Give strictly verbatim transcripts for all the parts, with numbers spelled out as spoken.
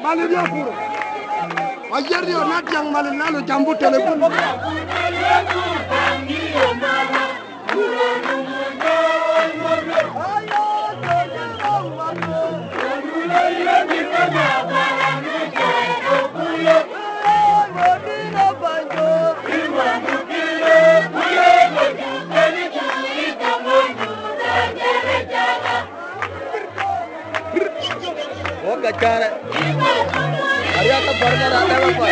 Mali dia puro. Ayer dia nat yang mali lalu jambu telepon. Oka cara. Ari aka barca na dama pa.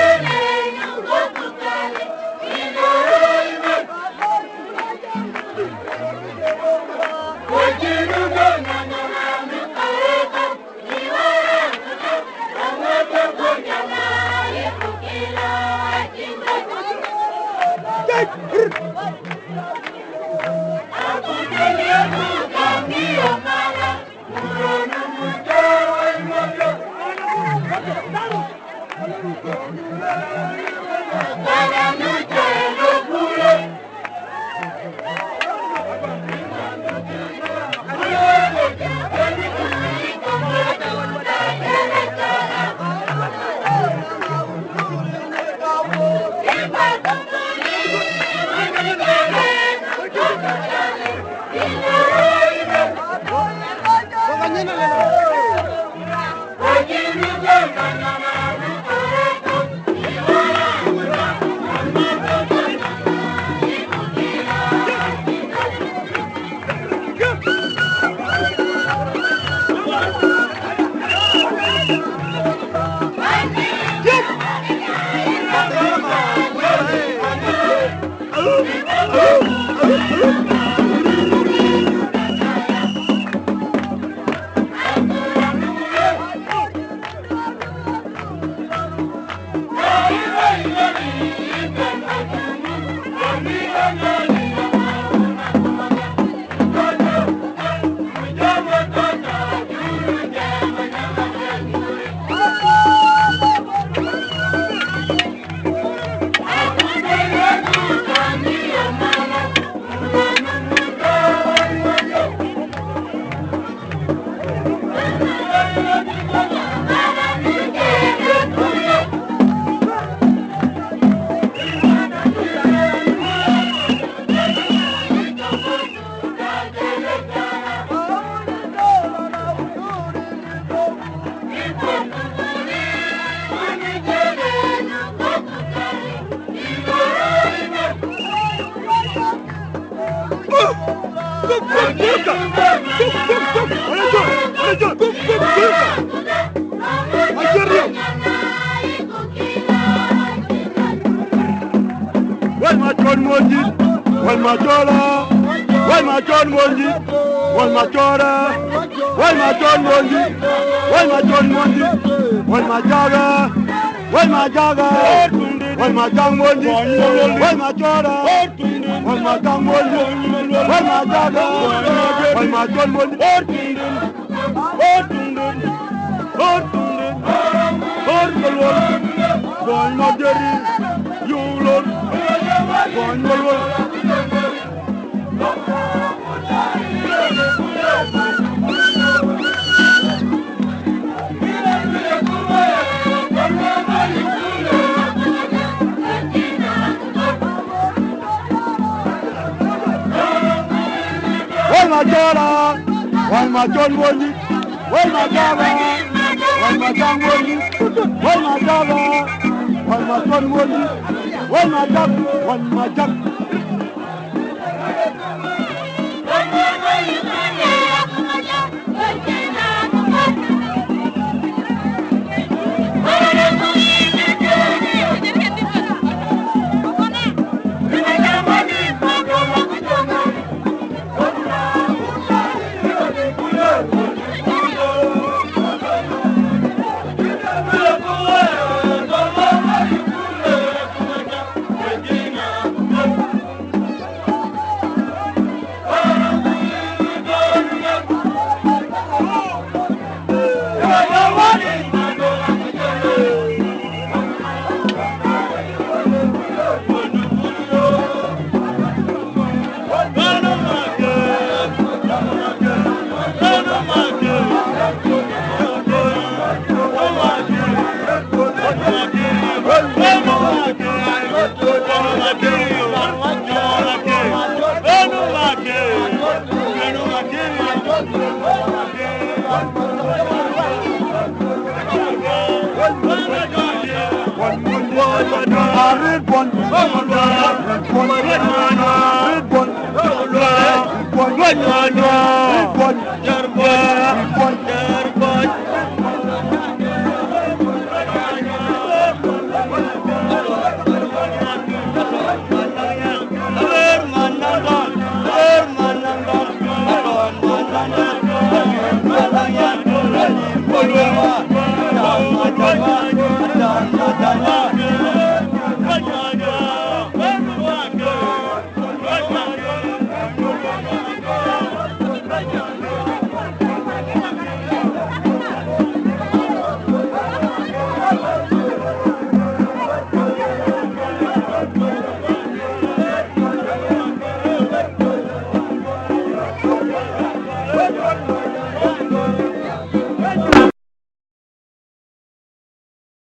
Wayma ch'uwan Monji, wayma ch'uwan, wayma ch'uwan Monji, wayma ch'uwan, wayma ch'uwan Monji, wayma ch'uwan Monji, wayma ch'uwan, wayma ch'uwan, wayma ch'uwan Monji, wayma ch'uwan, wayma ch'uwan Monji, wayma ch'uwan, wayma ch'uwan Monji. Hurtundun, hurtundun, hurtulun, wayna diri, yulun, wayna lun. Wayma ch'uwan, wayma ch'uwan Monji, wayma ch'uwan, wayma ch'uwan Monji, wayma ch'uwan, wayma ch'uwan Monji, wayma ch'uwan, wayma ch'uwan.